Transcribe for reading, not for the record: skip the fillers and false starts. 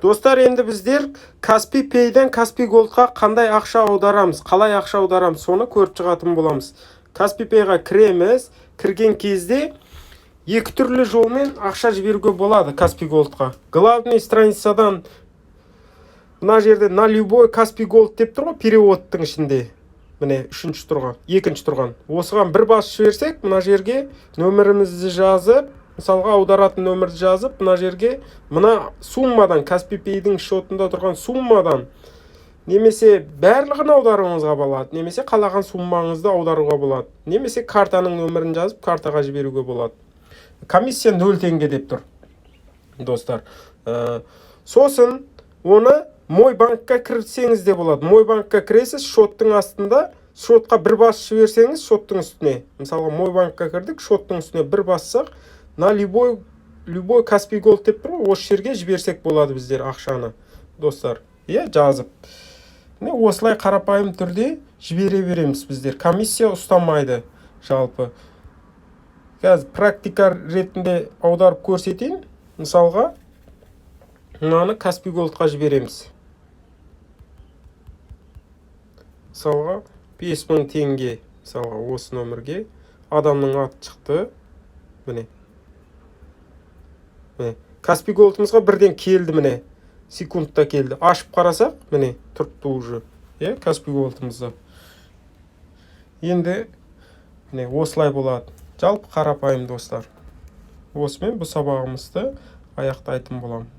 Достар, енді біздер Каспи Пейден Каспи Голдқа қандай ақша аударамыз, қалай ақша аударамыз, соны көріп шығатын боламыз. Каспи Пейға кіреміз. Кірген кезде екі түрлі жолмен ақша жіберуге болады Каспи Голдқа. Главный страницадан мына жерде «На любой Каспи Голд» деп тұр ғой, переводтың ішінде, міне, үшінші тұрған, екінші тұрған. Осыған бір басып жіберсек, мына жерге нөмірімізді жазып, мысалға, аударатын нөмірді жазып, мына жерге мына суммадан, Каспи Пейдің счетында тұрған суммадан немесе барлығын аударуыңызға болады, немесе қалаған суммаңызды аударуға болады, немесе картаның нөмірін жазып, картаға жіберуге болады. Комиссия 0 теңге деп тұр, достар. Сосын оны Мой банкқа кірсеңіз де болады. Мой банкқа кіресіз, счеттың астында счетқа бір басып жіберсеңіз, счеттың үстіне, мысалға, Мой банкқа кірдік, счеттың үстіне бір бассақ, «На любой Каспи Голд» деп тұр ғой, осы жерге жіберсек болады біздер ақшаны, достар, иә, жазып. Міне, осылай қарапайым түрде жібере береміз біздер, комиссия ұстамайды. Жалпы, қазір практика ретінде аударып көрсетейін. Мысалға, мынаны Каспи Голдқа жібереміз, мысалға, 5000 теңге. Мысалға, осы нөмірге, адамның аты шықты. Міне, міне, Каспи Голдымызға бірден келді, міне, секундта келді. Ашып қарасақ, міне, тұрыпты уже, иә, Каспи Голдымызда. Енді, міне, осылай болады. Жалпы, қарапайым, достар. Осымен бұл сабағымызды аяқтайтын боламын.